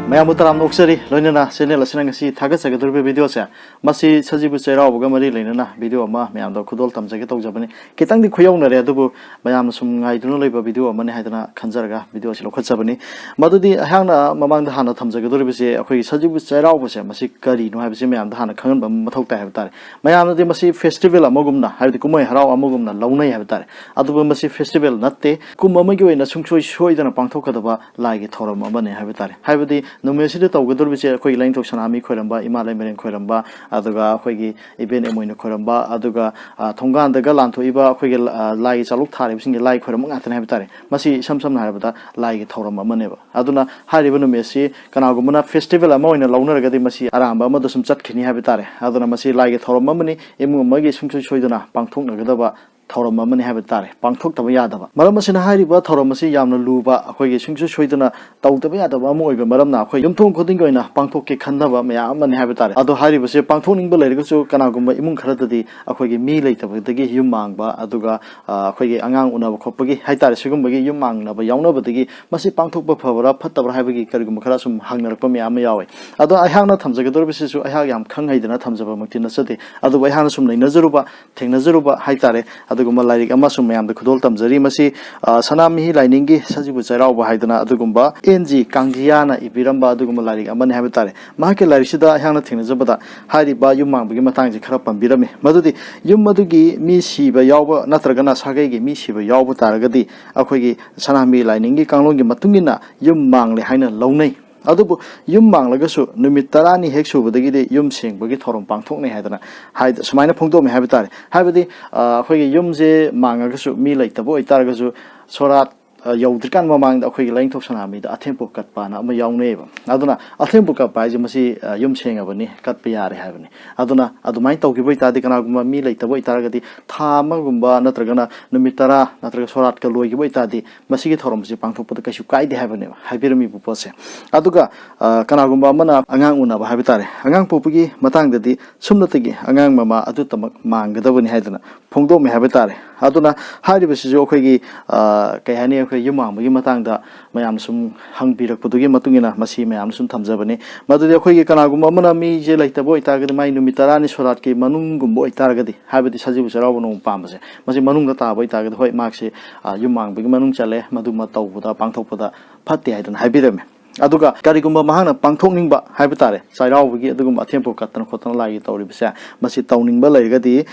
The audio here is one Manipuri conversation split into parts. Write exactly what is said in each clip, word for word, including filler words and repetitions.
ꯃꯌꯥꯝꯕꯨ ꯇꯔꯥꯝꯅ ꯑꯣꯛꯆꯔꯤ꯫ ꯂꯣꯏꯅꯅ ꯆꯦꯅꯦꯜ ꯑꯁꯤꯅ ꯉꯁꯤ ꯊꯥꯒꯠꯆꯒꯗꯧꯔꯤꯕ ꯚꯤꯗꯤꯑꯣꯁꯦ, ꯃꯁꯤ ꯁꯖꯤꯕꯨ ꯆꯩꯔꯥꯎꯕꯒ ꯃꯔꯤ ꯂꯩꯅꯅ ꯚꯤꯗꯤꯑꯣ ꯑꯃ ꯃꯌꯥꯝꯗ ꯈꯨꯗꯣꯜ ꯇꯝꯖꯒꯦ ꯇꯧꯖꯕꯅꯤ꯫ ꯈꯤꯇꯪꯗꯤ ꯈꯨꯌꯧꯅꯔꯦ, ꯑꯗꯨꯕꯨ ꯃꯌꯥꯝꯅ ꯁꯨꯝ ꯉꯥꯏꯗꯨꯅ ꯂꯩꯕ ꯚꯤꯗꯤꯑꯣ ꯑꯃꯅꯤ ꯍꯥꯏꯗꯅ ꯈꯟꯖꯔꯒ ꯚꯤꯗꯤꯑꯣ ꯑꯁꯤ ꯂꯧꯈꯠꯆꯕꯅꯤ꯫ ꯃꯗꯨꯗꯤ ꯑꯩꯍꯥꯛꯅ ꯃꯃꯥꯡꯗ ꯍꯥꯟꯅ ꯊꯝꯖꯒꯗꯧꯔꯤꯕꯁꯦ, ꯑꯩꯈꯣꯏꯒꯤ ꯁꯖꯤꯕꯨ ꯆꯩꯔꯥꯎꯕꯁꯦ ꯃꯁꯤ ꯀꯔꯤꯅꯣ ꯍꯥꯏꯕꯁꯤ ꯃꯌꯥꯝꯗ ꯍꯥꯟꯅ ꯈꯪꯍꯟꯕ ꯑꯃ ꯃꯊꯧ ꯇꯥꯏ ꯍꯥꯏꯕ ꯇꯥꯔꯦ꯫ ꯃꯌꯥꯝꯅꯗꯤ ꯃꯁꯤ ꯐꯦꯁꯇꯤꯚꯦꯜ ꯑꯃꯒꯨꯝꯅ, ꯍꯥꯏꯕꯗꯤ ꯀꯨꯝꯍꯩ ꯍꯔꯥꯎ ꯑꯃꯒꯨꯝꯅ ꯂꯧꯅꯩ ꯍꯥꯏꯕ ꯇꯥꯔꯦ꯫ ꯑꯗꯨꯕꯨ ꯃꯁꯤ ꯐꯦꯁꯇꯤꯚꯦꯜ ꯅꯠꯇꯦ꯫ ꯀꯨꯝ ꯑꯃꯒꯤ ꯑꯣꯏꯅ ꯁꯨꯡꯁꯣꯏ ꯁꯣꯏꯗꯅ ꯄꯥꯡꯊꯣꯛꯀꯗꯕ ꯂꯥꯏꯒꯤ ꯊꯧꯔꯝ ꯑꯃꯅꯤ ꯍꯥꯏꯕ ꯇꯥꯔꯦ꯫ ꯍꯥꯏꯕꯗꯤ ꯅꯨꯃꯤꯠ ꯑꯁꯤꯗ ꯇꯧꯒꯗꯧꯔꯤꯕꯁꯦ ꯑꯩꯈꯣꯏꯒꯤ ꯂꯥꯏꯅꯤꯡꯊꯧ ꯁꯅꯥꯃꯍꯤ ꯈꯣꯏꯔꯝꯕ, ꯏꯃꯥ ꯂꯩꯃꯔꯦꯟ ꯈꯣꯏꯔꯝꯕ, ꯑꯗꯨꯒ ꯑꯩꯈꯣꯏꯒꯤ ꯏꯕꯦꯟ ꯏꯃꯣꯏꯅꯨ ꯈꯣꯏꯔꯝꯕ, ꯑꯗꯨꯒ, ꯑ, ꯊꯣꯡꯒꯥꯟꯗꯒ ꯂꯥꯟꯊꯣꯛꯏꯕ ꯑꯩꯈꯣꯏꯒꯤ, ꯑ, ꯂꯥꯏꯒꯤ ꯆꯥꯂꯨꯛ ꯊꯥꯔꯤꯕꯁꯤꯡꯒꯤ ꯂꯥꯏ ꯈꯣꯏꯔꯝꯕ ꯉꯥꯛꯇꯅꯤ ꯍꯥꯏꯕ ꯇꯥꯔꯦ꯫ ꯃꯁꯤ ꯏꯁꯝ ꯁꯝꯅ ꯍꯥꯏꯔꯕꯗ ꯂꯥꯏꯒꯤ ꯊꯧꯔꯝ ꯑꯃꯅꯦꯕ꯫ ꯑꯗꯨꯅ ꯍꯥꯏꯔꯤꯕ ꯅꯨꯃꯤꯠ ꯑꯁꯤ ꯀꯅꯥꯒꯨꯝꯕꯅ ꯐꯦꯁꯇꯤꯚꯦꯜ ꯑꯃ ꯑꯣꯏꯅ ꯂꯧꯅꯔꯒꯗꯤ ꯃꯁꯤ ꯑꯔꯥꯟꯕ ꯑꯃꯗ ꯁꯨꯝ ꯆꯠꯈꯤꯅꯤ ꯍꯥꯏꯕ ꯇꯥꯔꯦ꯫ ꯑꯗꯨꯅ ꯃꯁꯤ ꯂꯥꯏꯒꯤ ꯊꯧꯔꯝ ꯑꯃꯅꯤ, ꯏꯃꯨꯡ ꯑꯃꯒꯤ ꯁꯨꯡꯁꯣꯏ ꯁꯣꯏꯗꯅ ꯄꯥꯡꯊꯣꯛꯅꯒꯗꯕ ꯊꯧꯔꯝ ꯑꯃꯅꯤ ꯍꯥꯏꯕ ꯇꯥꯔꯦ, ꯄꯥꯡꯊꯣꯛꯇꯕ ꯌꯥꯗꯕ꯫ ꯃꯔꯝ ꯑꯁꯤꯅ ꯍꯥꯏꯔꯤꯕ ꯊꯧꯔꯝ ꯑꯁꯤ ꯌꯥꯝꯅ ꯂꯨꯕ, ꯑꯩꯈꯣꯏꯒꯤ ꯁꯨꯡꯁꯣꯏ ꯁꯣꯏꯗꯅ ꯇꯧꯗꯕ ꯌꯥꯗꯕ ꯑꯃ ꯑꯣꯏꯕ ꯃꯔꯝꯅ ꯑꯩꯈꯣꯏ ꯌꯨꯝꯊꯣꯡ ꯈꯨꯗꯤꯡꯒꯤ ꯑꯣꯏꯅ ꯄꯥꯡꯊꯣꯛꯀꯦ ꯈꯟꯅꯕ ꯃꯌꯥꯝ ꯑꯃꯅꯤ ꯍꯥꯏꯕ ꯇꯥꯔꯦ꯫ ꯑꯗꯣ ꯍꯥꯏꯔꯤꯕꯁꯦ ꯄꯥꯡꯊꯣꯛꯅꯤꯡꯕ ꯂꯩꯔꯒꯁꯨ ꯀꯅꯥꯒꯨꯝꯕ ꯏꯃꯨꯡ ꯈꯔꯗꯗꯤ ꯑꯩꯈꯣꯏꯒꯤ ꯃꯤ ꯂꯩꯇꯕꯗꯒꯤ ꯌꯨꯝ ꯃꯥꯡꯕ, ꯑꯗꯨꯒ, ꯑ, ꯑꯩꯈꯣꯏꯒꯤ ꯑꯉꯥꯡ ꯎꯅꯕ ꯈꯣꯠꯄꯒꯤ ꯍꯥꯏ ꯇꯥꯔꯦ, ꯁꯤꯒꯨꯝꯕꯒꯤ ꯌꯨꯝ ꯃꯥꯡꯅꯕ ꯌꯥꯎꯅꯕꯗꯒꯤ ꯃꯁꯤ ꯄꯥꯡꯊꯣꯛꯄ ꯐꯕ꯭ꯔꯥ ꯐꯠꯇꯕ꯭ꯔꯥ ꯍꯥꯏꯕꯒꯤ ꯀꯔꯤꯒꯨꯝꯕ ꯈꯔ ꯁꯨꯝ ꯍꯪꯅꯔꯛꯄ ꯃꯌꯥꯝ ꯑꯃ ꯌꯥꯎꯋꯦ꯫ ꯑꯗꯣ ꯑꯩꯍꯥꯛꯅ ꯊꯝꯖꯒꯗꯧꯔꯤꯕꯁꯤꯁꯨ ꯑꯩꯍꯥꯛ ꯌꯥꯝ ꯈꯪ ꯍꯩꯗꯅ ꯊꯝꯖꯕꯃꯛꯇꯤ ꯅꯠꯆꯗꯦ, ꯑꯗꯨꯕꯨ ꯑꯩꯍꯥꯛꯅ ꯁꯨꯝ ꯅꯩꯅꯖꯔꯨꯕ, ꯊꯦꯡꯅꯖꯔꯨꯕ ꯍꯥꯏ ꯇꯥꯔꯦ꯫ ꯑꯗꯨꯒꯨꯝꯕ ꯂꯥꯏꯔꯤꯛ ꯑꯃꯁꯨ ꯃꯌꯥꯝꯗ ꯈꯨꯗꯣꯜ ꯇꯝꯖꯔꯤ꯫ ꯃꯁꯤ, ꯑ, ꯁꯅꯥꯃꯍꯤ ꯂꯥꯏꯅꯤꯡꯒꯤ ꯁꯖꯤꯕꯨ ꯆꯩꯔꯥꯎꯕ ꯍꯥꯏꯗꯅ ꯑꯗꯨꯒꯨꯝꯕ ꯑꯦꯟ ꯖꯤ ꯀꯥꯡꯖꯤꯌꯥꯅ ꯏꯕꯤꯔꯝꯕ ꯑꯗꯨꯒꯨꯝꯕ ꯂꯥꯏꯔꯤꯛ ꯑꯃꯅꯤ ꯍꯥꯏꯕ ꯇꯥꯔꯦ꯫ ꯃꯍꯥꯛꯀꯤ ꯂꯥꯏꯔꯤꯛꯁꯤꯗ ꯑꯩꯍꯥꯛꯅ ꯊꯦꯡꯅꯖꯕꯗ ꯍꯥꯏꯔꯤꯕ ꯌꯨꯝ ꯃꯥꯡꯕꯒꯤ ꯃꯇꯥꯡꯁꯦ ꯈꯔ ꯄꯟꯕꯤꯔꯝꯃꯤ꯫ ꯃꯗꯨꯗꯤ ꯌꯨꯝ ꯑꯗꯨꯒꯤ ꯃꯤ ꯁꯤꯕ ꯌꯥꯎꯕ ꯅꯠꯇ꯭ꯔꯒꯅ ꯁꯥꯒꯩꯒꯤ ꯃꯤ ꯁꯤꯕ ꯌꯥꯎꯕ ꯇꯥꯔꯒꯗꯤ ꯑꯩꯈꯣꯏꯒꯤ ꯁꯅꯥꯃꯍꯤ ꯂꯥꯏꯅꯤꯡꯒꯤ ꯀꯥꯡꯂꯣꯟꯒꯤ ꯃꯇꯨꯡ ꯏꯟꯅ ꯌꯨꯝ ꯃꯥꯡꯂꯦ ꯍꯥꯏꯅ ꯂꯧꯅꯩ꯫ ꯑꯗꯨꯕꯨ ꯌꯨꯝ ꯃꯥꯡꯂꯒꯁꯨ ꯅꯨꯃꯤꯠ ꯇꯔꯥꯅꯤ ꯍꯦꯛ ꯁꯨꯕꯗꯒꯤꯗꯤ ꯌꯨꯝ ꯁꯦꯡꯕꯒꯤ ꯊꯧꯔꯝ ꯄꯥꯡꯊꯣꯛꯅꯩ ꯍꯥꯏꯗꯅ ꯍꯥꯏꯗ ꯁꯨꯃꯥꯏꯅ ꯐꯣꯡꯗꯣꯛꯑꯝꯃꯤ ꯍꯥꯏꯕ ꯇꯥꯔꯦ꯫ ꯍꯥꯏꯕꯗꯤ, ꯑ, ꯑꯩꯈꯣꯏꯒꯤ ꯌꯨꯝꯁꯦ ꯃꯥꯡꯉꯒꯁꯨ ꯃꯤ ꯂꯩꯇꯕ ꯑꯣꯏꯇꯥꯔꯒꯁꯨ ꯁꯣꯔꯥꯠ, ꯑ, ꯌꯧꯗ꯭ꯔꯤꯀꯥꯟ ꯃꯃꯥꯡꯗ ꯑꯩꯈꯣꯏꯒꯤ ꯂꯥꯏꯅꯤꯡꯊꯧ ꯁꯅꯥꯃꯍꯤꯗ ꯑꯊꯦꯝꯄꯣꯛ ꯀꯠꯄꯅ ꯑꯃ ꯌꯥꯎꯅꯩꯌꯦꯕ꯫ ꯑꯗꯨꯅ ꯑꯊꯦꯝꯄꯣꯛ ꯀꯠꯄ ꯍꯥꯏꯁꯦ ꯃꯁꯤ, ꯑ, ꯌꯨꯝ ꯁꯦꯡꯉꯕꯅꯤ, ꯀꯠꯄ ꯌꯥꯔꯦ ꯍꯥꯏꯕꯅꯤ꯫ ꯑꯗꯨꯅ ꯑꯗꯨꯃꯥꯏꯅ ꯇꯧꯈꯤꯕ ꯑꯣꯏꯇꯥꯔꯗꯤ ꯀꯅꯥꯒꯨꯝꯕ ꯃꯤ ꯂꯩꯇꯕ ꯑꯣꯏꯇꯥꯔꯒꯗꯤ ꯊꯥ ꯑꯃꯒꯨꯝꯕ ꯅꯠꯇ꯭ꯔꯒꯅ ꯅꯨꯃꯤꯠ ꯇꯔꯥ ꯅꯠꯇ꯭ꯔꯒ ꯁꯣꯔꯥꯠꯀ ꯂꯣꯏꯈꯤꯕ ꯑꯣꯏꯇꯥꯔꯗꯤ ꯃꯁꯤꯒꯤ ꯊꯧꯔꯝꯁꯤ ꯄꯥꯡꯊꯣꯛꯄꯗ ꯀꯩꯁꯨ ꯀꯥꯏꯗꯦ ꯍꯥꯏꯕꯅꯦꯕ ꯍꯥꯏꯕꯤꯔꯝꯃꯤꯕ ꯄꯣꯠꯁꯦ꯫ ꯑꯗꯨꯒ, ꯑ, ꯀꯅꯥꯒꯨꯝꯕ ꯑꯃꯅ ꯑꯉꯥꯡ ꯎꯅꯕ ꯍꯥꯏꯕ ꯇꯥꯔꯦ, ꯑꯉꯥꯡ ꯄꯣꯛꯄꯒꯤ ꯃꯇꯥꯡꯗꯗꯤ ꯁꯨꯞꯅꯇꯒꯤ ꯑꯉꯥꯡ ꯃꯃꯥ ꯑꯗꯨꯇꯃꯛ ꯃꯥꯡꯒꯗꯕꯅꯤ ꯍꯥꯏꯗꯅ ꯐꯣꯡꯗꯣꯛꯑꯝꯃꯤ ꯍꯥꯏꯕ ꯇꯥꯔꯦ꯫ ꯑꯗꯨꯅ ꯍꯥꯏꯔꯤꯕꯁꯤꯁꯨ ꯑꯩꯈꯣꯏꯒꯤ, ꯑ, ꯀꯩ ꯍꯥꯏꯅꯤ, ꯑꯩꯈꯣꯏ ꯌꯨꯝ ꯍꯥꯡꯕꯒꯤ ꯃꯇꯥꯡꯗ ꯃꯌꯥꯝꯅ ꯁꯨꯝ ꯍꯪꯕꯤꯔꯛꯄꯗꯨꯒꯤ ꯃꯇꯨꯡ ꯏꯟꯅ ꯃꯁꯤ ꯃꯌꯥꯝꯅ ꯁꯨꯝ ꯊꯝꯖꯕꯅꯤ꯫ ꯃꯗꯨꯗꯤ ꯑꯩꯈꯣꯏꯒꯤ ꯀꯅꯥꯒꯨꯝꯕ ꯑꯃꯅ ꯃꯤꯁꯦ ꯂꯩꯇꯕ ꯑꯣꯏꯇꯥꯔꯒꯗꯤ, ꯃꯥꯏ ꯅꯨꯃꯤꯠ ꯇꯔꯥꯅꯤ ꯁꯣꯔꯥꯠꯀꯤ ꯃꯅꯨꯡꯒꯨꯝꯕ ꯑꯣꯏꯇꯥꯔꯒꯗꯤ, ꯍꯥꯏꯕꯗꯤ ꯁꯖꯤꯕꯨ ꯆꯩꯔꯥꯎꯕ ꯅꯣꯡꯃ ꯄꯥꯟꯕꯁꯦ, ꯃꯁꯤ ꯃꯅꯨꯡꯗ ꯇꯥꯕ ꯑꯣꯏꯇꯥꯔꯒꯗꯤ, ꯍꯣꯏ, ꯃꯍꯥꯛꯁꯦ, ꯑ, ꯌꯨꯝ ꯍꯥꯡꯕꯒꯤ ꯃꯅꯨꯡ ꯆꯜꯂꯦ, ꯃꯗꯨꯃ ꯇꯧꯕꯗ, ꯄꯥꯡꯊꯣꯛꯄꯗ ꯐꯠꯇꯦ ꯍꯥꯏꯗꯅ ꯍꯥꯏꯕꯤꯔꯝꯃꯦ꯫ ꯑꯗꯨꯒ ꯀꯔꯤꯒꯨꯝꯕ ꯃꯍꯥꯛꯅ ꯄꯥꯡꯊꯣꯛꯅꯤꯡꯕ ꯍꯥꯏꯕ ꯇꯥꯔꯦ, ꯆꯩꯔꯥꯎꯕꯒꯤ ꯑꯗꯨꯒꯨꯝꯕ ꯑꯊꯦꯝ ꯄꯣꯠ ꯀꯠꯇꯅ ꯈꯣꯠꯇꯅ ꯂꯥꯏꯒꯤ ꯇꯧꯔꯤꯕꯁꯦ, ꯃꯁꯤ ꯇꯧꯅꯤꯡꯕ ꯂꯩꯔꯒꯗꯤ,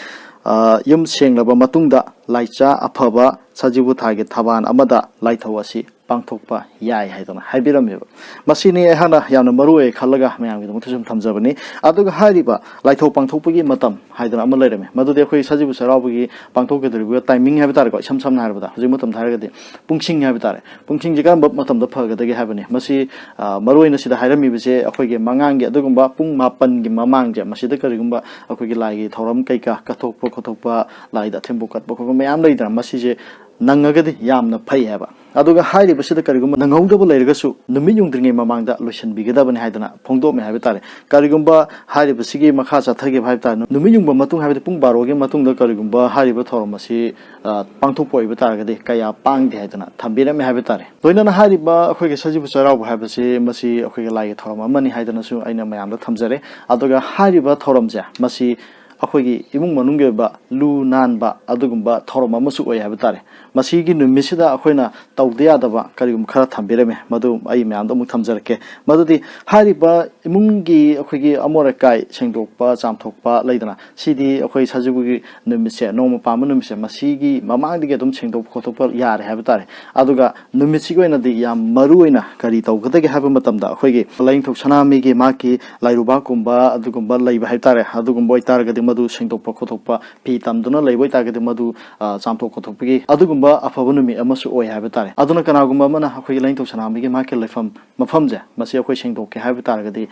ꯑ, ꯌꯨꯝ ꯁꯦꯡꯂꯕ ꯃꯇꯨꯡꯗ ꯂꯥꯏꯆꯥ ꯑꯐꯕ ꯁꯖꯤꯕꯨ ꯊꯥꯒꯤ ꯊꯕꯥꯟ ꯑꯃꯗ ꯂꯥꯏꯊꯧ ꯑꯁꯤ ꯄꯥꯡꯊꯣꯛꯄ ꯌꯥꯏ ꯍꯥꯏꯗꯅ ꯍꯥꯏꯕꯤꯔꯝꯃꯦꯕ꯫ ꯃꯁꯤꯅꯤ ꯑꯩꯍꯥꯛꯅ ꯌꯥꯝꯅ ꯃꯔꯨ ꯑꯣꯏ ꯈꯜꯂꯒ ꯃꯌꯥꯝꯒꯤꯗꯃꯛꯇ ꯁꯨꯝ ꯊꯝꯖꯕꯅꯤ꯫ ꯑꯗꯨꯒ ꯍꯥꯏꯔꯤꯕ ꯂꯥꯏꯊꯧ ꯄꯥꯡꯊꯣꯛꯄꯒꯤ ꯃꯇꯝ ꯍꯥꯏꯗꯅ ꯑꯃ ꯂꯩꯔꯝꯃꯦ꯫ ꯃꯗꯨꯗꯤ ꯑꯩꯈꯣꯏ ꯁꯖꯤꯕꯨ ꯆꯩꯔꯥꯎꯕꯒꯤ ꯄꯥꯡꯊꯣꯛꯀꯗꯧꯔꯤꯕ timing ꯍꯥꯏꯕ ꯇꯥꯔꯦꯀꯣ, ꯏꯁꯝ ꯁꯝꯅ ꯍꯥꯏꯔꯕꯗ ꯍꯧꯖꯤꯛ ꯃꯇꯝꯗ ꯍꯥꯏꯔꯒꯗꯤ ꯄꯨꯡꯁꯤꯡ ꯍꯥꯏꯕ ꯇꯥꯔꯦ꯫ ꯄꯨꯡꯁꯤꯡꯁꯦ ꯀꯔꯝꯕ ꯃꯇꯝꯗ ꯐꯒꯗꯒꯦ ꯍꯥꯏꯕꯅꯤ꯫ ꯃꯁꯤ, ꯑ, ꯃꯔꯨꯑꯣꯏꯅ ꯁꯤꯗ ꯍꯥꯏꯔꯝꯃꯤꯕꯁꯦ ꯑꯩꯈꯣꯏꯒꯤ ꯃꯉꯥꯡꯒꯤ ꯑꯗꯨꯒꯨꯝꯕ ꯄꯨꯡ ꯃꯥꯄꯟꯒꯤ ꯃꯃꯥꯡꯁꯦ, ꯃꯁꯤꯗ ꯀꯔꯤꯒꯨꯝꯕ ꯑꯩꯈꯣꯏꯒꯤ ꯂꯥꯏꯒꯤ ꯊꯧꯔꯝ ꯀꯩꯀꯥ ꯀꯠꯊꯣꯛꯄ ꯈꯣꯠꯇꯣꯛꯄ, ꯂꯥꯏꯗ ꯑꯊꯦꯝꯕ ꯀꯠꯄ ꯈꯣꯠꯄ ꯃꯌꯥꯝ ꯂꯩꯗꯅ, ꯃꯁꯤꯁꯦ ꯅꯪꯉꯒꯗꯤ ꯌꯥꯝꯅ ꯐꯩ ꯍꯥꯏꯕ꯫ ꯑꯗꯨꯒ ꯍꯥꯏꯔꯤꯕꯁꯤꯗ ꯀꯔꯤꯒꯨꯝꯕ ꯅꯪꯍꯧꯗꯕ ꯂꯩꯔꯒꯁꯨ ꯅꯨꯃꯤꯠ ꯌꯨꯡꯗ꯭ꯔꯤꯉꯩ ꯃꯃꯥꯡꯗ ꯂꯣꯏꯁꯤꯟꯕꯤꯒꯗꯕꯅꯤ ꯍꯥꯏꯗꯅ ꯐꯣꯡꯗꯣꯛꯃꯦ ꯍꯥꯏꯕ ꯇꯥꯔꯦ꯫ ꯀꯔꯤꯒꯨꯝꯕ ꯍꯥꯏꯔꯤꯕꯁꯤꯒꯤ ꯃꯈꯥ ꯆꯠꯊꯈꯤꯕ ꯍꯥꯏꯕ ꯇꯥꯔꯦ, ꯅꯨꯃꯤꯠ ꯌꯨꯡꯕ ꯃꯇꯨꯡ, ꯍꯥꯏꯕꯗꯤ ꯄꯨꯡ ꯕꯥꯔꯣꯒꯤ ꯃꯇꯨꯡꯗ ꯀꯔꯤꯒꯨꯝꯕ ꯍꯥꯏꯔꯤꯕ ꯊꯧꯔꯝ ꯑꯁꯤ, ꯑ, ꯄꯥꯡꯊꯣꯛꯄ ꯑꯣꯏꯕ ꯇꯥꯔꯒꯗꯤ ꯀꯌꯥ ꯄꯥꯡꯗꯦ ꯍꯥꯏꯗꯅ ꯊꯝꯕꯤꯔꯝꯃꯦ ꯍꯥꯏꯕ ꯇꯥꯔꯦ꯫ ꯂꯣꯏꯅꯅ ꯍꯥꯏꯔꯤꯕ ꯑꯩꯈꯣꯏꯒꯤ ꯁꯖꯤꯕꯨ ꯆꯩꯔꯥꯎꯕ ꯍꯥꯏꯕꯁꯤ, ꯃꯁꯤ ꯑꯩꯈꯣꯏꯒꯤ ꯂꯥꯏꯒꯤ ꯊꯧꯔꯝ ꯑꯃꯅꯤ ꯍꯥꯏꯗꯅꯁꯨ ꯑꯩꯅ ꯃꯌꯥꯝꯗ ꯊꯝꯖꯔꯦ꯫ ꯑꯗꯨꯒ ꯍꯥꯏꯔꯤꯕ ꯊꯧꯔꯝꯁꯦ, ꯃꯁꯤ ꯑꯩꯈꯣꯏꯒꯤ ꯏꯃꯨꯡ ꯃꯅꯨꯡꯒꯤ ꯑꯣꯏꯕ ꯂꯨ ꯅꯥꯟꯕ ꯑꯗꯨꯒꯨꯝꯕ ꯊꯧꯔꯝ ꯑꯃꯁꯨ ꯑꯣꯏ ꯍꯥꯏꯕ ꯇꯥꯔꯦ꯫ ꯃꯁꯤꯒꯤ ꯅꯨꯃꯤꯠꯁꯤꯗ ꯑꯩꯈꯣꯏꯅ ꯇꯧꯗ ꯌꯥꯗꯕ ꯀꯔꯤꯒꯨꯝꯕ ꯈꯔ ꯊꯝꯕꯤꯔꯝꯃꯦ, ꯃꯗꯨ ꯑꯩ ꯃꯌꯥꯝꯗ ꯑꯃꯨꯛ ꯊꯝꯖꯔꯛꯀꯦ꯫ ꯃꯗꯨꯗꯤ ꯍꯥꯏꯔꯤꯕ ꯏꯃꯨꯡꯒꯤ ꯑꯩꯈꯣꯏꯒꯤ ꯑꯃꯣꯠ ꯑꯀꯥꯏ ꯁꯦꯡꯗꯣꯛꯄ, ꯆꯥꯝꯊꯣꯛꯄ ꯂꯩꯗꯅ, ꯁꯤꯗꯤ ꯑꯩꯈꯣꯏ ꯁꯖꯤꯕꯨꯒꯤ ꯅꯨꯃꯤꯠꯁꯦ, ꯅꯣꯡꯃ ꯄꯥꯟꯕ ꯅꯨꯃꯤꯠꯁꯦ, ꯃꯁꯤꯒꯤ ꯃꯃꯥꯡꯗꯒꯤ ꯑꯗꯨꯝ ꯁꯦꯡꯗꯣꯛꯄ ꯈꯣꯠꯇꯣꯛꯄ ꯌꯥꯔꯦ ꯍꯥꯏꯕ ꯇꯥꯔꯦ꯫ ꯑꯗꯨꯒ ꯅꯨꯃꯤꯠꯁꯤꯒꯤ ꯑꯣꯏꯅꯗꯤ ꯌꯥꯝ ꯃꯔꯨ ꯑꯣꯏꯅ ꯀꯔꯤ ꯇꯧꯒꯗꯒꯦ ꯍꯥꯏꯕ ꯃꯇꯝꯗ, ꯑꯩꯈꯣꯏꯒꯤ ꯂꯥꯏꯅꯤꯡꯊꯧ ꯁꯅꯥꯃꯍꯤꯒꯤ ꯃꯍꯥꯛꯀꯤ ꯂꯥꯏꯔꯨꯕꯥꯛꯀꯨꯝꯕ ꯑꯗꯨꯒꯨꯝꯕ ꯂꯩꯕ ꯍꯥꯏꯕ ꯇꯥꯔꯦ, ꯑꯗꯨꯒꯨꯝꯕ ꯑꯣꯏꯇꯥꯔꯒꯗꯤ ꯃꯗꯨ ꯁꯦꯡꯗꯣꯛꯄ ꯈꯣꯠꯇꯣꯛꯄ, ꯐꯤ ꯇꯝꯗꯨꯅ ꯂꯩꯕ ꯑꯣꯏꯇꯥꯔꯒꯗꯤ ꯃꯗꯨ, ꯑ, ꯆꯥꯝꯊꯣꯛ ꯈꯣꯠꯇꯣꯛꯄꯒꯤ ꯑꯗꯨꯒꯨꯝꯕ ꯑꯐꯕ ꯅꯨꯃꯤꯠ ꯑꯃꯁꯨ ꯑꯣꯏ ꯍꯥꯏꯕ ꯇꯥꯔꯦ꯫ ꯑꯗꯨꯅ ꯀꯅꯥꯒꯨꯝꯕ ꯑꯃꯅ ꯑꯩꯈꯣꯏꯒꯤ ꯂꯥꯏꯅꯤꯡꯊꯧ ꯁꯅꯥꯃꯍꯤꯒꯤ ꯃꯍꯥꯛꯀꯤ ꯂꯩꯐꯝ ꯃꯐꯝꯁꯦ, ꯃꯁꯤ ꯑꯩꯈꯣꯏ ꯁꯦꯡꯗꯣꯛꯀꯦ ꯍꯥꯏꯕ ꯇꯥꯔꯒꯗꯤ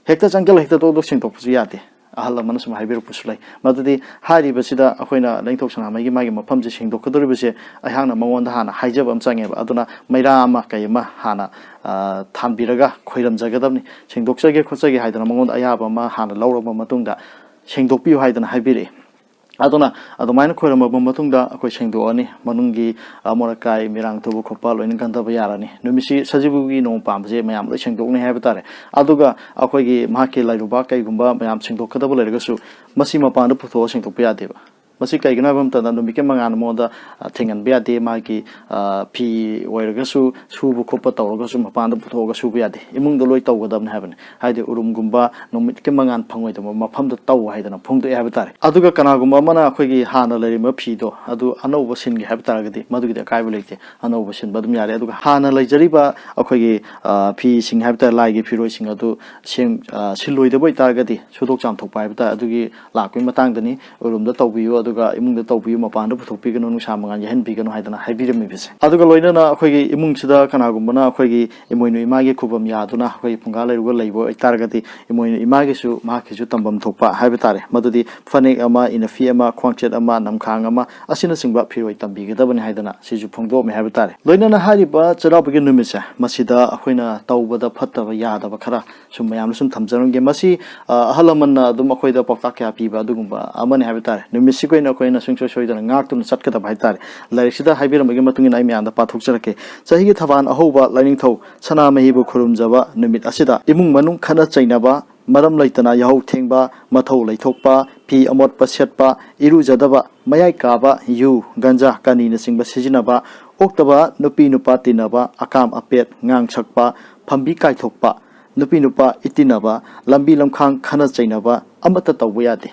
ꯍꯦꯛꯇ ꯆꯪꯁꯤꯜꯂ ꯍꯦꯛꯇ ꯇꯣꯛ ꯇꯣꯛ ꯁꯦꯡꯗꯣꯛꯄꯁꯨ ꯌꯥꯗꯦ꯫ ꯑꯍꯜ ꯑꯃꯅ ꯁꯨꯝ ꯍꯥꯏꯕꯤꯔꯛꯄꯁꯨ ꯂꯩ꯫ ꯃꯗꯨꯗꯤ ꯍꯥꯏꯔꯤꯕꯁꯤꯗ ꯑꯩꯈꯣꯏꯅ ꯂꯥꯏꯅꯤꯡꯊꯧ ꯁꯅꯥꯃꯍꯤꯒꯤ ꯃꯥꯒꯤ ꯃꯐꯝꯁꯦ ꯁꯦꯡꯗꯣꯛꯀꯗꯧꯔꯤꯕꯁꯦ ꯑꯩꯍꯥꯛꯅ ꯃꯉꯣꯟꯗ ꯍꯥꯟꯅ ꯍꯥꯏꯖꯕ ꯑꯃ ꯆꯪꯉꯦꯕ꯫ ꯑꯗꯨꯅ ꯃꯩꯔꯥ ꯑꯃ ꯀꯩ ꯑꯃ ꯍꯥꯟꯅ, ꯑ, ꯊꯥꯟꯕꯤꯔꯒ ꯈꯣꯏꯔꯝꯖꯒꯗꯕꯅꯤ꯫ ꯁꯦꯡꯗꯣꯛꯆꯒꯦ ꯈꯣꯠꯆꯒꯦ ꯍꯥꯏꯗꯅ ꯃꯉꯣꯟꯗ ꯑꯌꯥꯕ ꯑꯃ ꯍꯥꯟꯅ ꯂꯧꯔꯕ ꯃꯇꯨꯡꯗ ꯁꯦꯡꯗꯣꯛꯄꯤꯌꯨ ꯍꯥꯏꯗꯅ ꯍꯥꯏꯕꯤꯔꯛꯏ꯫ ꯑꯗꯨꯅ ꯑꯗꯨꯃꯥꯏꯅ ꯈꯣꯏꯔꯝꯃꯕ ꯃꯇꯨꯡꯗ ꯑꯩꯈꯣꯏ ꯁꯦꯡꯗꯣꯛꯑꯅꯤ꯫ ꯃꯅꯨꯡꯒꯤ ꯑꯃꯣꯠ ꯑꯀꯥꯏ, ꯃꯤꯔꯥꯡ ꯊꯨꯕ ꯈꯣꯠꯄ ꯂꯣꯏꯅ ꯀꯟꯊꯕ ꯌꯥꯔꯅꯤ꯫ ꯅꯨꯃꯤꯠꯁꯤ ꯁꯖꯤꯕꯨꯒꯤ ꯅꯣꯡ ꯄꯥꯟꯕꯁꯦ ꯃꯌꯥꯝ ꯂꯣꯏ ꯁꯦꯡꯗꯣꯛꯅꯩ ꯍꯥꯏꯕ ꯇꯥꯔꯦ꯫ ꯑꯗꯨꯒ ꯑꯩꯈꯣꯏꯒꯤ ꯃꯍꯥꯛꯀꯤ ꯂꯥꯏꯔꯨꯕꯥꯛ ꯀꯩꯒꯨꯝꯕ ꯃꯌꯥꯝ ꯁꯦꯡꯗꯣꯛꯀꯗꯕ ꯂꯩꯔꯒꯁꯨ, ꯃꯁꯤ ꯃꯄꯥꯟꯗ ꯄꯨꯊꯣꯛꯑ ꯁꯦꯡꯗꯣꯛꯄ ꯌꯥꯗꯦꯕ꯫ ꯃꯁꯤ ꯀꯩꯒꯤꯅꯣ ꯍꯥꯏꯕ ꯃꯇꯝꯗ, ꯅꯨꯃꯤꯠꯀꯤ ꯃꯉꯥꯜꯅ ꯃꯉꯣꯟꯗ, ꯑ, ꯊꯦꯡꯍꯟꯕ ꯌꯥꯗꯦ꯫ ꯃꯥꯒꯤ, ꯑ, ꯐꯤ ꯑꯣꯏꯔꯒꯁꯨ, ꯁꯨꯕ ꯈꯣꯠꯄ ꯇꯧꯔꯒꯁꯨ ꯃꯄꯥꯟꯗ ꯄꯨꯊꯣꯛꯑꯒ ꯁꯨꯕ ꯌꯥꯗꯦ꯫ ꯏꯃꯨꯡꯗ ꯂꯣꯏ ꯇꯧꯒꯗꯕꯅꯤ ꯍꯥꯏꯕꯅꯤ꯫ ꯍꯥꯏꯗꯤ ꯎꯔꯨꯝꯒꯨꯝꯕ, ꯅꯨꯃꯤꯠꯀꯤ ꯃꯉꯥꯜ ꯐꯪꯉꯣꯏꯗꯕ ꯃꯐꯝꯗ ꯇꯧ ꯍꯥꯏꯗꯅ ꯐꯣꯡꯗꯣꯛꯑꯦ ꯍꯥꯏꯕ ꯇꯥꯔꯦ꯫ ꯑꯗꯨꯒ ꯀꯅꯥꯒꯨꯝꯕ ꯑꯃꯅ ꯑꯩꯈꯣꯏꯒꯤ ꯍꯥꯟꯅ ꯂꯩꯔꯝꯕ ꯐꯤꯗꯣ ꯑꯗꯨ ꯑꯅꯧꯕ ꯁꯤꯟꯒꯦ ꯍꯥꯏꯕ ꯇꯥꯔꯒꯗꯤ, ꯃꯗꯨꯒꯤꯗꯤ ꯑꯀꯥꯏꯕ ꯂꯩꯇꯦ, ꯑꯅꯧꯕ ꯁꯤꯟꯕ ꯑꯗꯨꯝ ꯌꯥꯔꯦ꯫ ꯑꯗꯨꯒ ꯍꯥꯟꯅ ꯂꯩꯖꯔꯤꯕ ꯑꯩꯈꯣꯏꯒꯤ, ꯑ, ꯐꯤꯁꯤꯡ ꯍꯥꯏꯕ ꯇꯥꯔꯦ, ꯂꯥꯏꯒꯤ ꯐꯤꯔꯣꯏꯁꯤꯡ ꯑꯗꯨ ꯁꯦꯝ-, ꯑ, ꯁꯤꯜꯂꯣꯏꯗꯕ ꯑꯣꯏꯇꯥꯔꯒꯗꯤ, ꯁꯨꯗꯣꯛ ꯆꯥꯝꯊꯣꯛꯄ ꯍꯥꯏꯕ ꯇꯥꯔꯦ, ꯑꯗꯨꯒꯤ ꯂꯥꯛꯄꯒꯤ ꯃꯇꯥꯡꯗꯅꯤ꯫ ꯎꯔꯨꯝꯗ ꯇꯧꯕꯤꯌꯨ, ꯑꯗꯨꯒ ꯏꯃꯨꯡꯗ ꯇꯧꯕꯤꯌꯨ, ꯃꯄꯥꯟꯗ ꯄꯨꯊꯣꯛꯄꯤꯒꯅꯨ, ꯅꯨꯡꯁꯥ ꯃꯉꯥꯜ ꯌꯥꯏꯍꯟꯕꯤꯒꯅꯨ ꯍꯥꯏꯗꯅ ꯍꯥꯏꯕꯤꯔꯝꯃꯤꯕꯁꯦ꯫ ꯑꯗꯨꯒ ꯂꯣꯏꯅꯅ ꯑꯩꯈꯣꯏꯒꯤ ꯏꯃꯨꯡꯁꯤꯗ ꯀꯅꯥꯒꯨꯝꯕꯅ ꯑꯩꯈꯣꯏꯒꯤ ꯏꯃꯣꯏꯅꯨ ꯏꯃꯥꯒꯤ ꯈꯨꯕꯝ ꯌꯥꯗꯨꯅ ꯑꯩꯈꯣꯏꯒꯤ ꯐꯨꯡꯒꯥ ꯂꯩꯔꯨꯒ ꯂꯩꯕ ꯑꯣꯏꯇꯥꯔꯒꯗꯤ, ꯏꯃꯣꯏꯅꯨ ꯏꯃꯥꯒꯤꯁꯨ ꯃꯍꯥꯛꯀꯤꯁꯨ ꯇꯝꯐꯝ ꯊꯣꯛꯄ ꯍꯥꯏꯕ ꯇꯥꯔꯦ, ꯃꯗꯨꯗꯤ ꯐꯅꯦꯛ ꯑꯃ, ꯏꯅꯐꯤ ꯑꯃ, ꯈ꯭ꯋꯥꯡꯆꯦꯠ ꯑꯃ, ꯅꯝꯈꯥꯡ ꯑꯃ ꯑꯁꯤꯅꯆꯤꯡꯕ ꯐꯤꯔꯣꯏ ꯇꯝꯕꯤꯒꯗꯕꯅꯤ ꯍꯥꯏꯗꯅ ꯁꯤꯁꯨ ꯐꯣꯡꯗꯣꯛꯑꯝꯃꯦ ꯍꯥꯏꯕ ꯇꯥꯔꯦ꯫ ꯂꯣꯏꯅꯅ ꯍꯥꯏꯔꯤꯕ ꯆꯩꯔꯥꯎꯕꯒꯤ ꯅꯨꯃꯤꯠꯁꯦ, ꯃꯁꯤꯗ ꯑꯩꯈꯣꯏꯅ ꯇꯧꯕꯗ ꯐꯠꯇꯕ ꯌꯥꯗꯕ ꯈꯔ ꯁꯨꯝ ꯃꯌꯥꯝꯅ ꯁꯨꯝ ꯊꯝꯖꯔꯝꯒꯦ꯫ ꯃꯁꯤ, ꯑ, ꯑꯍꯜ ꯂꯃꯟꯅ ꯑꯗꯨꯝ ꯑꯩꯈꯣꯏꯗ ꯄꯥꯎꯇꯥꯛ ꯀꯌꯥ ꯄꯤꯕ ꯑꯗꯨꯒꯨꯝꯕ ꯑꯃꯅꯤ ꯍꯥꯏꯕ ꯇꯥꯔꯦ꯫ ꯅꯨꯃꯤꯠꯁꯤꯒꯤ ꯑꯣꯏꯅ ꯑꯩꯈꯣꯏꯅ ꯁꯨꯡꯁꯣꯏ ꯁꯣꯏꯗꯅ ꯉꯥꯛꯇꯨꯅ ꯆꯠꯀꯗꯕ ꯍꯥꯏ ꯇꯥꯔꯦ꯫ ꯂꯥꯏꯔꯤꯛꯁꯤꯗ ꯍꯥꯏꯕꯤꯔꯝꯕꯒꯤ ꯃꯇꯨꯡ ꯏꯟꯅ ꯑꯩ ꯃꯌꯥꯝꯗ ꯄꯥꯊꯣꯛꯆꯔꯛꯀꯦ꯫ ꯆꯍꯤꯒꯤ ꯊꯕꯥꯟ ꯑꯍꯧꯕ ꯂꯥꯏꯅꯤꯡꯊꯧ ꯁꯅꯥꯃꯍꯤꯕꯨ ꯈꯨꯔꯨꯝꯖꯕ ꯅꯨꯃꯤꯠ ꯑꯁꯤꯗ ꯏꯃꯨꯡ ꯃꯅꯨꯡ ꯈꯠꯅ ꯆꯩꯅꯕ, ꯃꯔꯝ ꯂꯩꯇꯅ ꯌꯥꯍꯧ ꯊꯦꯡꯕ, ꯃꯊꯧ ꯂꯩꯊꯣꯛꯄ, ꯐꯤ ꯑꯃꯣꯠꯄ ꯁꯦꯠꯄ, ꯏꯔꯨꯖꯗꯕ, ꯃꯌꯥꯏ ꯀꯥꯕ, ꯌꯨ, ꯒꯟꯖꯥ, ꯀꯥꯅꯤꯅꯆꯤꯡꯕ ꯁꯤꯖꯤꯟꯅꯕ, ꯑꯣꯛꯇꯕ ꯅꯨꯄꯤ ꯅꯨꯄꯥ ꯇꯤꯟꯅꯕ, ꯑꯀꯥꯝ ꯑꯄꯦꯠ, ꯉꯥꯡ ꯁꯛꯄ, ꯐꯝꯕꯤ ꯀꯥꯏꯊꯣꯛꯄ, ꯅꯨꯄꯤ ꯅꯨꯄꯥ ꯏꯇꯤꯟꯅꯕ, ꯂꯝꯕꯤ ꯂꯝꯈꯥꯡ ꯈꯠꯅ ꯆꯩꯅꯕ ꯑꯃꯠꯇ ꯇꯧꯕ ꯌꯥꯗꯦ꯫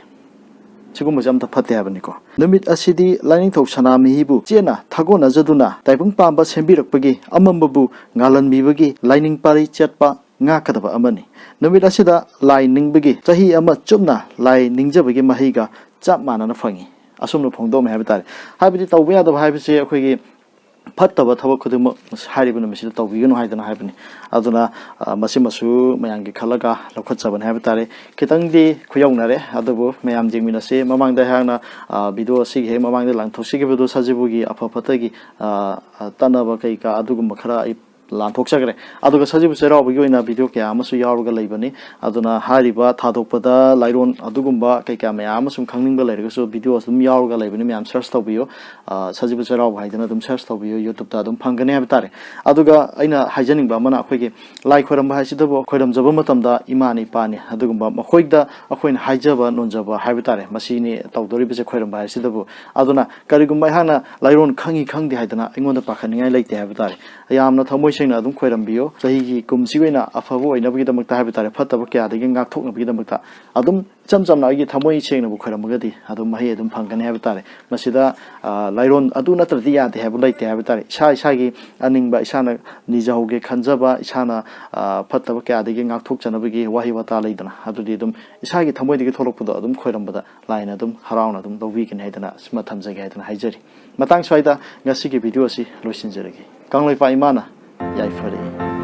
ꯁꯤꯒꯨꯝꯕꯁꯦ ꯑꯝꯇ ꯐꯠꯇꯦ ꯍꯥꯏꯕꯅꯤꯀꯣ꯫ ꯅꯨꯃꯤꯠ ꯑꯁꯤꯗꯤ ꯂꯥꯏꯅꯤꯡꯊꯧ ꯁꯅꯥꯃꯍꯤꯕꯨ ꯆꯦꯠꯅ ꯊꯥꯒꯣꯟꯅꯖꯗꯨꯅ ꯇꯥꯏꯕꯪ ꯄꯥꯟꯕ ꯁꯦꯝꯕꯤꯔꯛꯄꯒꯤ, ꯑꯃꯝꯕꯕꯨ ꯉꯥꯜꯍꯟꯕꯤꯕꯒꯤ ꯂꯥꯏꯅꯤꯡ ꯄꯥꯔꯤ ꯆꯠꯄ ꯉꯥꯛꯀꯗꯕ ꯑꯃꯅꯤ꯫ ꯅꯨꯃꯤꯠ ꯑꯁꯤꯗ ꯂꯥꯏ ꯅꯤꯡꯕꯒꯤ ꯆꯍꯤ ꯑꯃ ꯆꯨꯞꯅ ꯂꯥꯏ ꯅꯤꯡꯖꯕꯒꯤ ꯃꯍꯩꯒ ꯆꯞ ꯃꯥꯟꯅꯅ ꯐꯪꯉꯤ꯫ ꯑꯁꯨꯝꯅ ꯐꯣꯡꯗꯣꯛꯑꯝꯃꯦ ꯍꯥꯏꯕ ꯇꯥꯔꯦ꯫ ꯍꯥꯏꯕꯗꯤ ꯇꯧꯕ ꯌꯥꯗꯕ ꯍꯥꯏꯕꯁꯦ ꯑꯩꯈꯣꯏꯒꯤ ꯐꯠꯇꯕ ꯊꯕꯛ ꯈꯨꯗꯤꯡꯃꯛ ꯍꯥꯏꯔꯤꯕ ꯅꯨꯃꯤꯠꯁꯤꯗ ꯇꯧꯕꯤꯒꯅꯨ ꯍꯥꯏꯗꯅ ꯍꯥꯏꯕꯅꯤ꯫ ꯑꯗꯨꯅ, ꯑ, ꯃꯁꯤꯃꯁꯨ ꯃꯌꯥꯝꯒꯤ ꯈꯜꯂꯒ ꯂꯧꯈꯠꯆꯕꯅꯤ ꯍꯥꯏꯕ ꯇꯥꯔꯦ꯫ ꯈꯤꯇꯪꯗꯤ ꯈꯨꯌꯧꯅꯔꯦ, ꯑꯗꯨꯕꯨ ꯃꯌꯥꯝ ꯌꯦꯡꯃꯤꯟꯅꯁꯤ꯫ ꯃꯃꯥꯡꯗ ꯑꯩꯍꯥꯛꯅ, ꯑ, video ꯑꯁꯤꯒꯤ ꯍꯦꯛ ꯃꯃꯥꯡꯗ ꯂꯪꯊꯣꯛꯆꯈꯤꯕꯗꯨ ꯁꯖꯤꯕꯨꯒꯤ ꯑꯐ ꯐꯠꯇꯒꯤ, ꯑ, ꯑ, ꯇꯠꯅꯕ ꯀꯩꯀꯥ ꯑꯗꯨꯒꯨꯝꯕ ꯈꯔ ꯑꯩ ꯂꯥꯟꯊꯣꯛꯆꯈ꯭ꯔꯦ꯫ ꯑꯗꯨꯒ ꯁꯖꯤꯕꯨ ꯆꯩꯔꯥꯎꯕꯒꯤ ꯑꯣꯏꯅ ꯚꯤꯗꯤꯑꯣ ꯀꯌꯥ ꯑꯃꯁꯨ ꯌꯥꯎꯔꯒ ꯂꯩꯕꯅꯤ꯫ ꯑꯗꯨꯅ ꯍꯥꯏꯔꯤꯕ ꯊꯥꯗꯣꯛꯄꯗ ꯂꯥꯏꯔꯣꯟ ꯑꯗꯨꯒꯨꯝꯕ ꯀꯩꯀꯥ ꯃꯌꯥꯝ ꯑꯃ ꯁꯨꯝ ꯈꯪꯅꯤꯡꯕ ꯂꯩꯔꯒꯁꯨ ꯚꯤꯗꯤꯑꯣ ꯑꯗꯨꯝ ꯌꯥꯎꯔꯒ ꯂꯩꯕꯅꯤ, ꯃꯌꯥꯝ ꯁꯔꯁ ꯇꯧꯕꯤꯌꯨ꯫ ꯑ, ꯁꯖꯤꯕꯨ ꯆꯩꯔꯥꯎꯕ ꯍꯥꯏꯗꯅ ꯑꯗꯨꯝ ꯁꯔꯁ ꯇꯧꯕꯤꯌꯨ, ꯌꯨꯇ꯭ꯌꯨꯕꯇ ꯑꯗꯨꯝ ꯐꯪꯒꯅꯤ ꯍꯥꯏꯕ ꯇꯥꯔꯦ꯫ ꯑꯗꯨꯒ ꯑꯩꯅ ꯍꯥꯏꯖꯅꯤꯡꯕ ꯑꯃꯅ, ꯑꯩꯈꯣꯏꯒꯤ ꯂꯥꯏ ꯈꯣꯏꯔꯝꯕ ꯍꯥꯏꯁꯤꯗꯕꯨ ꯈꯣꯏꯔꯝꯖꯕ ꯃꯇꯝꯗ ꯏꯃꯥꯅꯤ ꯏꯄꯥꯅꯤ, ꯑꯗꯨꯒꯨꯝꯕ ꯃꯈꯣꯏꯗ ꯑꯩꯈꯣꯏꯅ ꯍꯥꯏꯖꯕ ꯅꯣꯟꯖꯕ ꯍꯥꯏꯕ ꯇꯥꯔꯦ, ꯃꯁꯤꯅꯤ ꯇꯧꯗꯣꯔꯤꯕꯁꯦ ꯈꯣꯏꯔꯝꯕ ꯍꯥꯏꯁꯤꯗꯕꯨ꯫ ꯑꯗꯨꯅ ꯀꯔꯤꯒꯨꯝꯕ ꯑꯩꯍꯥꯛꯅ ꯂꯥꯏꯔꯣꯟ ꯈꯪꯉꯤ ꯈꯪꯗꯦ ꯍꯥꯏꯗꯅ ꯑꯩꯉꯣꯟꯗ ꯄꯥꯈꯠꯅꯤꯡꯉꯥꯏ ꯂꯩꯇꯦ ꯍꯥꯏꯕ ꯇꯥꯔꯦ꯫ ꯌꯥꯝꯅ ꯊꯃꯣꯏ ꯁꯦꯡꯅ ꯑꯗꯨꯝ ꯈꯣꯏꯔꯝꯕꯤꯌꯨ꯫ ꯆꯍꯤꯒꯤ ꯀꯨꯝꯁꯤꯒꯤ ꯑꯣꯏꯅ ꯑꯐꯕ ꯑꯣꯏꯅꯕꯒꯤꯗꯃꯛꯇ ꯍꯥꯏꯕ ꯇꯥꯔꯦ, ꯐꯠꯇꯕ ꯀꯌꯥꯗꯒꯤ ꯉꯥꯛꯊꯣꯛꯅꯕꯒꯤꯗꯃꯛꯇ ꯑꯗꯨꯝ ꯏꯆꯝ ꯆꯝꯅ ꯑꯩꯒꯤ ꯊꯃꯣꯏ ꯁꯦꯡꯅꯕꯨ ꯈꯣꯏꯔꯝꯃꯒꯗꯤ ꯑꯗꯨꯝ ꯃꯍꯩ ꯑꯗꯨꯝ ꯐꯪꯒꯅꯤ ꯍꯥꯏꯕ ꯇꯥꯔꯦ꯫ ꯃꯁꯤꯗ, ꯑ, ꯂꯥꯏꯔꯣꯟ ꯑꯗꯨ ꯅꯠꯇ꯭ꯔꯗꯤ ꯌꯥꯗꯦ ꯍꯥꯏꯕ ꯂꯩꯇꯦ ꯍꯥꯏꯕ ꯇꯥꯔꯦ꯫ ꯏꯁꯥ ꯏꯁꯥꯒꯤ ꯑꯅꯤꯡꯕ, ꯏꯁꯥꯅ ꯅꯤꯖꯍꯧꯒꯦ ꯈꯟꯖꯕ, ꯏꯁꯥꯅ, ꯑ, ꯐꯠꯇꯕ ꯀꯌꯥꯗꯒꯤ ꯉꯥꯛꯊꯣꯛꯆꯅꯕꯒꯤ ꯋꯥꯍꯩ ꯋꯥꯇꯥ ꯂꯩꯗꯅ, ꯑꯗꯨꯗꯤ ꯑꯗꯨꯝ ꯏꯁꯥꯒꯤ ꯊꯃꯣꯏꯗꯒꯤ ꯊꯣꯛꯂꯛꯄꯗꯣ ꯑꯗꯨꯝ ꯈꯣꯏꯔꯝꯕꯗ ꯂꯥꯏꯅ ꯑꯗꯨꯝ ꯍꯔꯥꯎꯅ ꯑꯗꯨꯝ ꯂꯧꯕꯤꯒꯅꯤ ꯍꯥꯏꯗꯅ ꯁꯤꯃ ꯊꯝꯖꯒꯦ ꯍꯥꯏꯗꯅ ꯍꯥꯏꯖꯔꯤ꯫ ꯃꯇꯥꯡ ꯁ꯭ꯋꯥꯏꯗ ꯉꯁꯤꯒꯤ ꯚꯤꯗꯤꯑꯣ ꯑꯁꯤ ꯂꯣꯏꯁꯤꯟꯖꯔꯒꯦ꯫ ꯀꯪꯂꯩꯄꯥꯛ ꯏꯃꯥꯅ ꯌꯥꯏꯐꯔꯛꯏ꯫